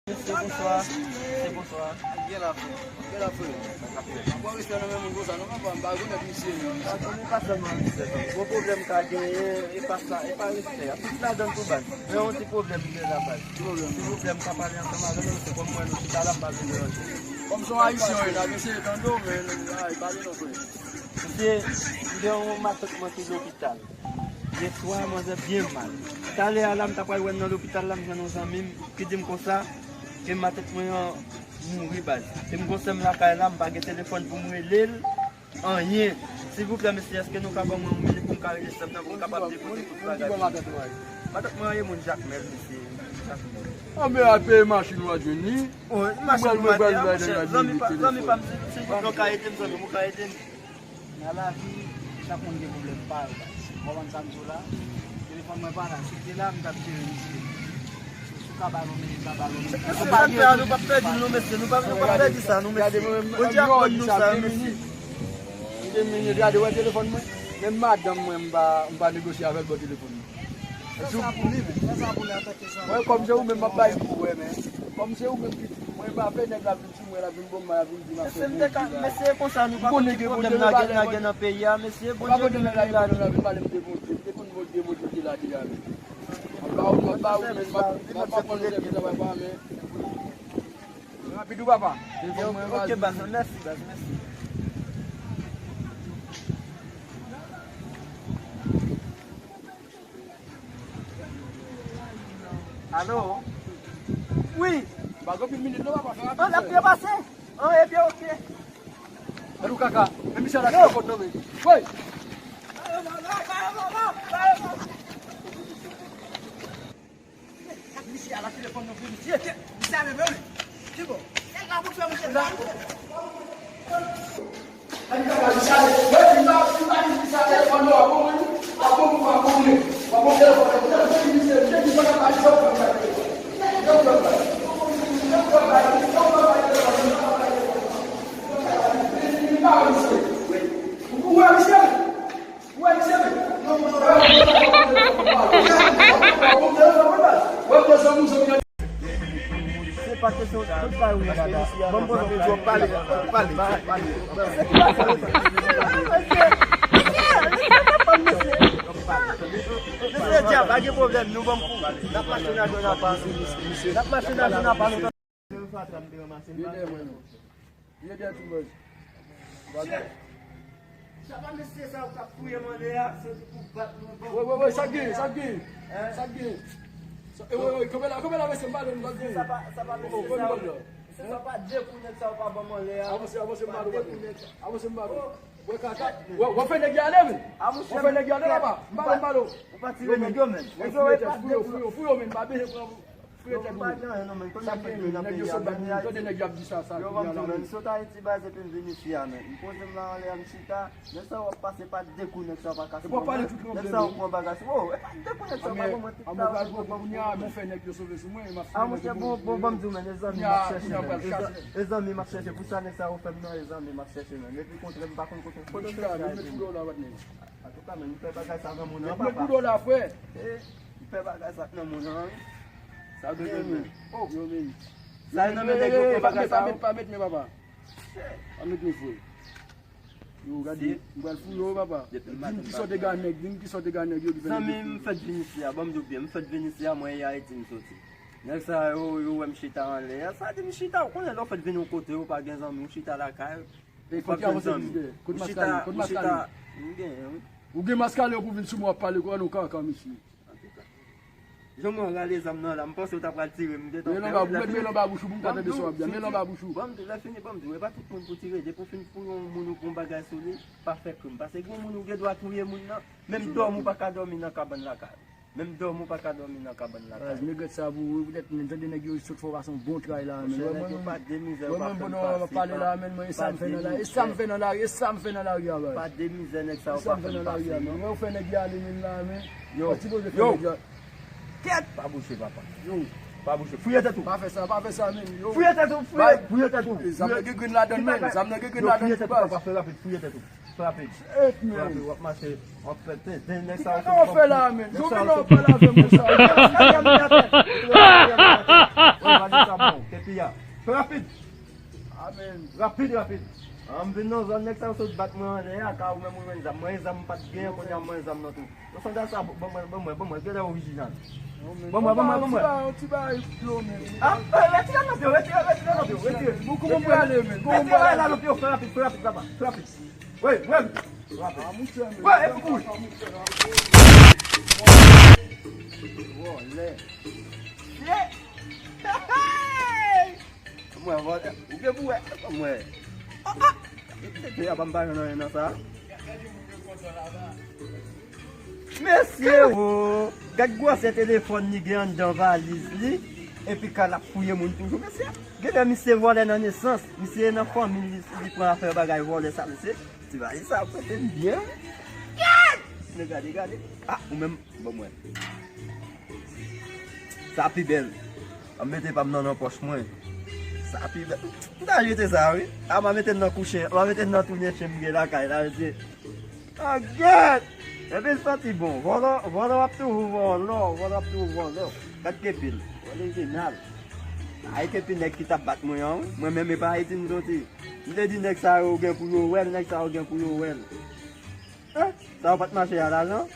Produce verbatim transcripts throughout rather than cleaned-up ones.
Mesye, bonswa. Mesye, bonswa. Gen la, frè. Gen la, frè. Mwen pa respè nan men moun konsa, non, papa, m pa rekonèt misye, non. Sa, non, e pa sèlman respè, non. Bon pwoblèm ka genyen, e pa sa, e pa respè. Tout ladan tou baz. Men yon ti pwoblèm gen la baz. Silvouplè, m ka pale ansanm avè nou, se kòm mwen, nou chita la, m pa vle deranje. Kòm se yon Ayisyen, wi, n ap eseye tande w, men, ay, pale non, frè. Mesye, m gen yon matant mwen ki lopital. Yè swa, manzè byen mal. Talè a la, m ta pral wè l nan lopital la, m jwenn yon zanmi m ki di m konsa, ke matant mwen an mouri baz. E m gon sè m lakay la, m pa gen telefòn pou m rele l, anyen. Silvouplè, mesye, èske nou ka ban mwen yon minit pou m ka rele sè m nan, pou m kapab depoze tout bagay pou li? Matant mwen an ye moun Jakmèl, mesye. Jakmèl. Anben, al peye machin w a jwenn li. Wi, machin nou mande a, monchè. Zanmi pa, zanmi pa m, si, si w ka ede m, zanmi m, ou ka ede m. Nan lavi, chak moun gen pwoblèm pa yo, baz. Ou konprann sa m di w la? Telefòn mwen pa la. Si l te la, m t ap jere misye. Si, si w ka ba l yon minit, m a ba l yon minit. Mesye, sa n fè a, nou p ap pèdi l, non, mesye. Nou p ap, nou p ap pèdi sa, non, mesye. Bondye ap ban nou sa, mesye. Gade, wè telefòn mwen. Menm madanm mwen, m pa, m pa negosye avè l bò telefòn mwen. Sa, sa pou li, men. Sa, sa pou li antanke zanmi. Mwen, kòm se ou menm, m ap bay kou, wè, men. Kòm se ou menm ki di, mwen pa fè nèg la vin sou mwen, la vin bon, m a vin di, m ap fè bon. Mesye, m te ka, mesye, konsa, nou pa konn ki pwoblèm n a gen, n a gen nan peyi a, mesye, Bondye vin la. Vin pale m de Bondye, m te konn Bondye, Bondye te la deja, men. M pa, m pa, m pa, m pa, m pa pran nou tèt travay pa, men. Rapid ou, papa. Telefòn mwen, ok, baz, mèsi, baz, mèsi. Alo? Wi. Pa gen anpil minit non, papa, fè rapid. An, n ap trepase. An, ebyen, ok. Gad ou kaka. Men misye la telefòn nan men. Woy! Misye a la telefòn nan pou misye. Misye a leve, wi. Ki bò? Kèt la pou fè misye la. Se pa kesyon tout bagay ou ye la. Ban m poze w kesyon, pale, pale, pale. Mesye, djab, pa gen pwoblèm, nou ban m kou. N ap mache nan zòn apa. N ap mache nan zòn apa, nou. Li dèyè mwen, non. Li dèyè tou, baz. Bagay. Sa pa mesye sa yo k ap touye m anlè a, se pou bat nou. Woy, woy, woy, sa k gen, sa k gen? Sa k gen? Sa, e, woy, woy, kanpe la, kanpe la, mesye, m pale, m pale. Sa pa, sa pa mesye sa yo. Mesye, sa pa de kou nèg sa yo pa ban m anlè a. Avanse, avanse, m pale, m pale. Avanse, m pale. Woy, kaka. Woy, w ap fè nèg yo ale, men. W ap fè nèg yo ale, papa. M pale, m pale. Ou pa tire nèg yo, men. Nèg yo, e pa de kou. Fouye, fouye, men, pa bezwen pran. Yo, m pa gen anyen non, men. Sa k fè nèg yo sot, nèg yo ap di sa, sa. Yo, ban m di, men, m sot Ayiti baz epi m vin isi a, men. M poze m la anlè a, m chita. Nèg sa yo ap pase pa de kou, nèg sa yo pa kase. Nèg sa yo pran bagay sou. Oh, e pa de kou nèg sa yo pa ban mwen tout la. Bon, kounye a, bon, fè nèg yo sove sou mwen, e m ap fè nèg yo. Ah, monchè, bon, bon, ban m di w, men, e zanmi m ap chèche, men. E zanmi m ap chèche. Pou sa nèg sa yo fè m nan, e zanmi m ap chèche, men. Epi kontre m pa konn kote, kote m chèche a epi. Antouka, men, m fè bagay sa granmoun an, papa. Met boudon la, frè. Eh, m fè bagay sa nan moun an, wi. Sa w bezwen, men. Oh, yo, men. Sa yo nan men nèg yo pran bagay sa yo. Pa met, pa met, men, papa. Pa met men, frè. Yo, gade, m pral fouye yo, papa. Di m ki sòt ega nèg, di m ki sòt ega nèg yo ki fè nèg yo fouye. Zanmi, m fèt vin isi a, ban m di w byen, m fèt vin isi a, mwen e Ayiti m soti. Nèg sa yo, yo wè m chita anlè a, sa di m chita, ou konnen lè w fèt vin yon kote, ou pa gen zanmi, ou chita lakay ou. E kote avanse plis dèyè? Kote maskale? Kote maskale? M genyen, wi. Ou gen maskale pou vin sou mwen ap pale kon yon kaka, mesye. Antouka. Jan mwen rale zam nan la, m panse w ta pral tire m, m gentan pè w. Men l anba bouch ou pou m ka tande sa w ap di a. Men l anba bouch ou. Ban m di w, lè fini, ban m di w, e pa tout moun pou tire. Depi w fin pou yon moun ou pou yon bagay sou li, pa fè krim. Paske gen moun ou gen dwa touye moun nan, menm dòmi w pa ka dòmi nan kabann lakay ou. Menm dòmi w pa ka dòmi nan kabann lakay ou. Baz, negrèt sa pou ou, poutèt m tande nèg yo sot fè w pase yon bon travay la, men. Monchè, nèg yo pa de mizè, yo pa fè m pase. Wè mwen, pandan w ap pale la, men, mwen, e sa m fè nan lari, e sa m fè nan lari a, baz. Pa de mizè, nèg sa yo pa fè m pase, non. Wè, ou fè nèg yo ale, men, la, men. Yo, yo. Kèt! Pa bouche, papa. Yo. Pa bouche. Fouye tèt ou. Pa fè sa, pa fè sa, men. Yo. Fouye tèt ou, fouye, fouye tèt ou. Zam nan gen grenn ladan l, men. Zam nan gen grenn ladan l, baz. Yo, fouye tèt ou, papa, fè rapid, fouye tèt ou. Frape. Frape, w ap mache, w ap fè tenten, nèg sa yo. Kisa w fè la, men? Jovenel, w ap pale avè m konsa. Ou pa di sa bon. Epi a, fè rapid. Amen. Rapid, rapid. An, m vin nan zòn, nèg sa yo sot bat mwen anlè a, ka ou menm ou jwenn zam. Mwen zam m pa t genyen, kounye a mwen zam nan tou. Nan sandal sa, ban mwen, ban mwen, ban mwen, genlè orijinal. Ban mwen, ban mwen, ban mwen. Ti ba, ti ba, dlo, men. Ah, eh, retire nan pye, retire, retire nan pye, retire. Bon, kòman m prale, men? Kòman m prale? Retire la nan pye, fè rapid, fè rapid, papa, fè rapid. Wi, wi. Fè rapid. Ah, mouche, men. Wi, epi kouri. Vòlè. Shit. Mwen, mwen, ou gen pou wè, mwen. Ah, ah. Mesye, wo, gad gwosè telefòn li gen anndan valiz li, epi ka l ap fouye moun toujou, mesye. Genlè misye vòlè nan nesans, misye nan fanmi li, li pran afè bagay vòlè sa, mesye. Ti valiz sa ap prete m byen. Men gade, gade. Ah, ou menm, bon, mwen. Sa pi bèl. M ap mete pa m nan, nan pòch mwen. Sa pi bèl. M ta jete sa, wi. A, m a mete l nan kouchen. M a mete l nan tou chen m gen lakay la, mesye. Ah, gèt! Epi l santi bon. Vòlò, vòlò ap toujou vòlò. Vòlò ap toujou vòlò. Gad kepi l. Orijinal. Ay, kepi nèg ki t ap bat mwen an, wi. Mwen menm, e pa Ayiti m soti. M te di nèg sa yo gen pou yo wè l, nèg sa yo gen pou yo wè l. Eh, sa yo pa t mache a lajan.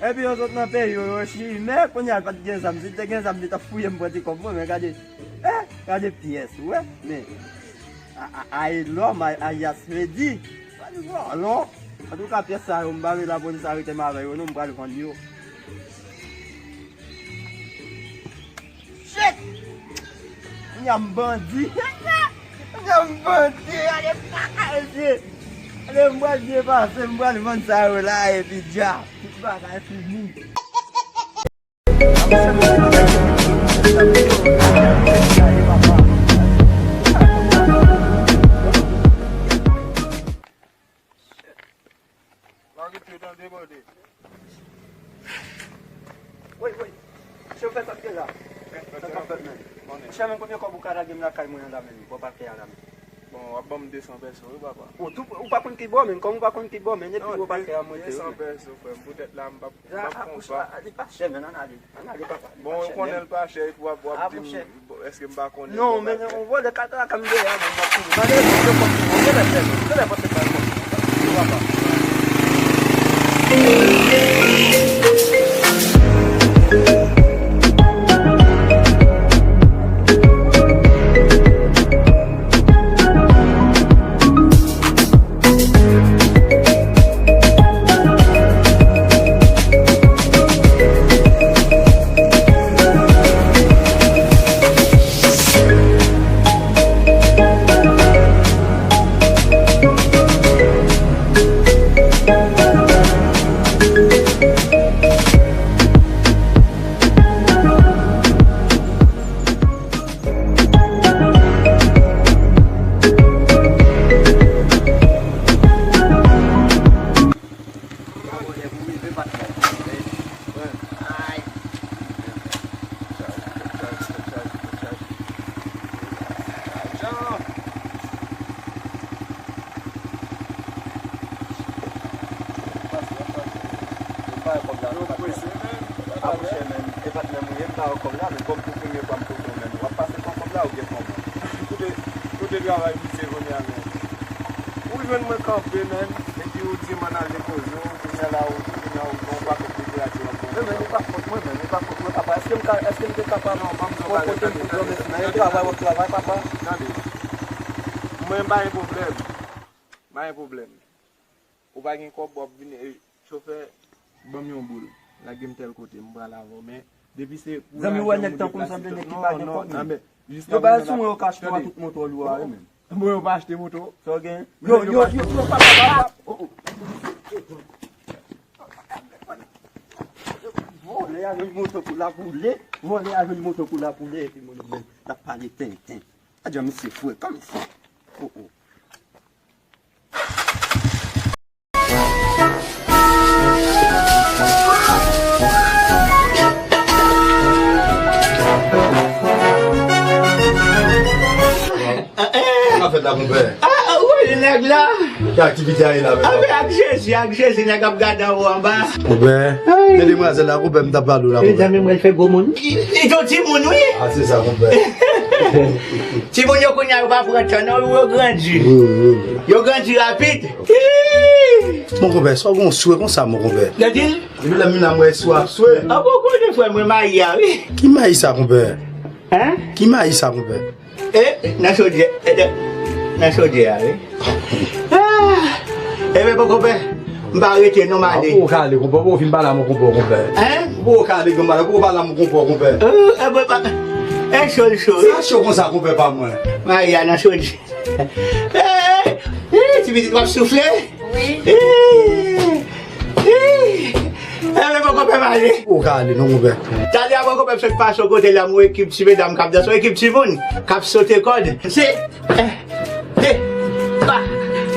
Epi yo sot nan peyi yo, yo chimè, kounye a l pa t gen zam. Si l te gen zam, li t ap fouye m pran ti kòb mwen, men gade. Eh, gade pyès, ou wè, men. A, a, a, e lòm, a, a, yas redi. Sa li vòlò. Antouka, pyès sa yo, m pa vle lapolis arete m avè yo, non, m pral vann yo. Shit! Kounye a m bandi. Kounye a m bandi. Ale kaka, mesye. Ale, m pral byen pase, m pral vann sa yo la, epi dja. Tout bagay fini. Margarita, yo t ap debòde. Woy, woy. Chofè, sa k ye la? Sa k ap fèt, menm? Monchè, men konbyen kòb ou ka lage m lakay mwen an la, menm? Bò pakè a la, menm. Bon, w ap ban m de san pèso, wi, papa. Ou tou, ou pa konn ki bò, menm? Kòm ou pa konn ki bò, menm, epi bò pakè a monte, wi, menm. Non, de san pèso, frè m. Poutèt la, m p ap, m p ap pran w pa. Li pa chè, menm, ann ale. Ann ale, papa. Bon, ou konnen l pa chè, epi w ap, w ap di m, èske m pa konnen? Non, men yon vòlè kaka kaka m dèyè a, men m ap kouri. Mande yon vòlè kòb, yon vòlè kòb, yon vòlè kòb, yon vòlè kòb. Ay. Pase, pase. Yo pa kòb la, yo pa prese, men. A, monchè, men, e pa t menm ou ye, m ba w kòb la, men kòm pou premye fwa m kote w, men w ap pase pran kòb la, ou gen kòb. Kote, kote travay misye kounye a, men. Ou jwenn mwen kanpe, men, epi ou di m ann al depoze w, kounye a la, ou, kounye a, ou gen yon pakèt literati w ap voye. Men, men, e pa fòt mwen, men, e pa fòt mwen, papa. Èske m ka, èske m te kapab konfwonte m pou dòmi sou men? E travay w ap travay, papa. Tande. Mwen, m pa gen pwoblèm. M pa gen pwoblèm. Ou pa gen kòb, w ap vin, e, chofè, ban m yon boul. Lage m tèl kote, m pral avè w. Men, depi se pou lajan ou deplase, non, non, non, men, jiska prezan, tande. Yo bay sou mwen, yo ka achte tout moto li yo a, wi, men. Bon, yo pa achte moto. Sa w gen? Yo, yo, yo, yo, papa, papa. Oh, oh. Vòlè a jwenn moto pou l ap woule. Vòlè a jwenn moto pou l ap woule, epi moun menm, l ap pale tenten. Adje, misye fre, kòman sa? Oh, oh. Sa fèt la, konpè? Ah, ah, woy, nèg la. Ki aktivite a ye la, menm? Ah, men ak Jezi, ak Jezi, nèg ap gade anwo anba. Konpè, gen demwazèl la, konpè, m t ap pale w la, konpè. Mezanmi, mwen fè gwo moun. Li, li yon timoun, wi. Ah, se sa, konpè. Timoun yo kounye a yo pa pran tan non, yo grandi. Yo grandi rapid. Mon konpè, sa w gen yon swe konsa, mon konpè? Gade l. Depi lè m vin la, m wè swe ap swe. A bon, konnen frè mwen mayi a, wi. Ki mayi sa, konpè? Hein? Ki mayi sa, konpè? E, nan chodyè, e, nan, nan chodyè a, wi. Ah, e men, bon, konpè, m pa rete non, m ale. Ou poko ale, konpè, ou poko fin pale a mon konpè, konpè. Hein? Ou poko ale, grann madanm, ou poko pale a mon konpè, konpè. Euh, e, bon, pa, e, cho l cho, wi. Sa cho konsa, konpè pa mwen. Mayi a nan chodyè. Eh, eh, ti pitit w ap soufle? Wi. Eh, eh, eh, men poko pè m ale. Ou ka ale non, konpè. Talè a poko pè m sot pase yon kote la, m wè ekip ti medam k ap danse, yon ekip timoun k ap sote kòd. Se, eh, eh, pa,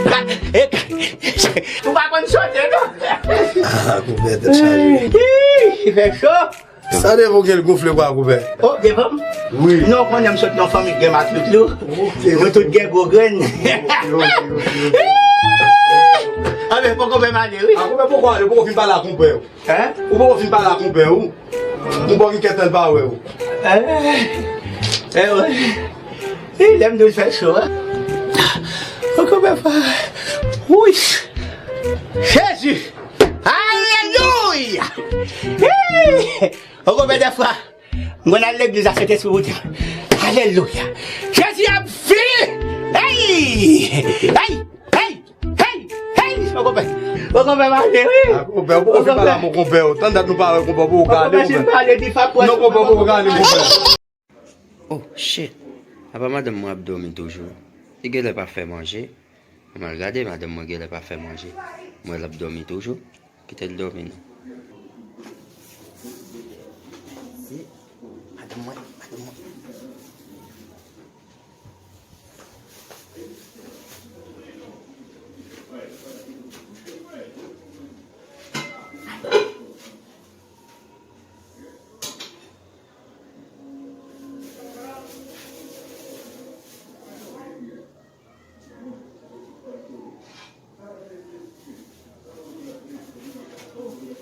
pa, eh, ou pa konn sote non. Ah, konpè, tèt chaje. Ih, fè cho. Sa devan w gen l gonfle kwa, konpè? Oh, devan m? Wi. Non, konnen m sot nan fanmi k gen matrik tou. Ok, nou tout gen gwo grenn. Ok, ok, ok, ok. A, men, poko fè m ale, wi. A, konpè, poko ale, poko fin pale a konpè w. Hein? Ou poko fin pale a konpè w. Konpè w gen kèk tan l pa wè w. Eh, eh, wi. Eh, lè m di w l fè cho, hein? Poko fè pa. Wi. Jezi. Alelouya. Eh. Ou konpè dèfwa, m konn al legliz a Sentespri wout. Alelouya. Jezi ap vini. Hey! Hey! Hey! Hey! Hey! Ou konpè, ou konpè, m ale, wi. Ah, konpè, ou poko fin pale a mon konpè, ou. Tann dat nou pa wè konpè, ou poko ale, konpè. Non, konpè, ou poko ale, konpè. Oh, shit. Apa madanm mwen ap dòmi toujou? Li genlè pa fè manje. Mwen al gade, madanm mwen genlè pa fè manje. Mwen l ap dòmi toujou. Kite l dòmi non. Si, madanm mwen, madanm mwen.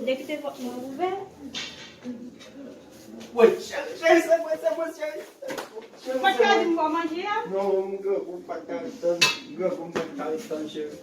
Ou te kite pòt mwen ouvè? Wi, cheri, cheri, se mwen, se mwen, cheri. Ou pa t ka di m bò manje a? Non, m grangou, m pa t ka ret tann. Grangou, m pa t ka ret tann, cheri.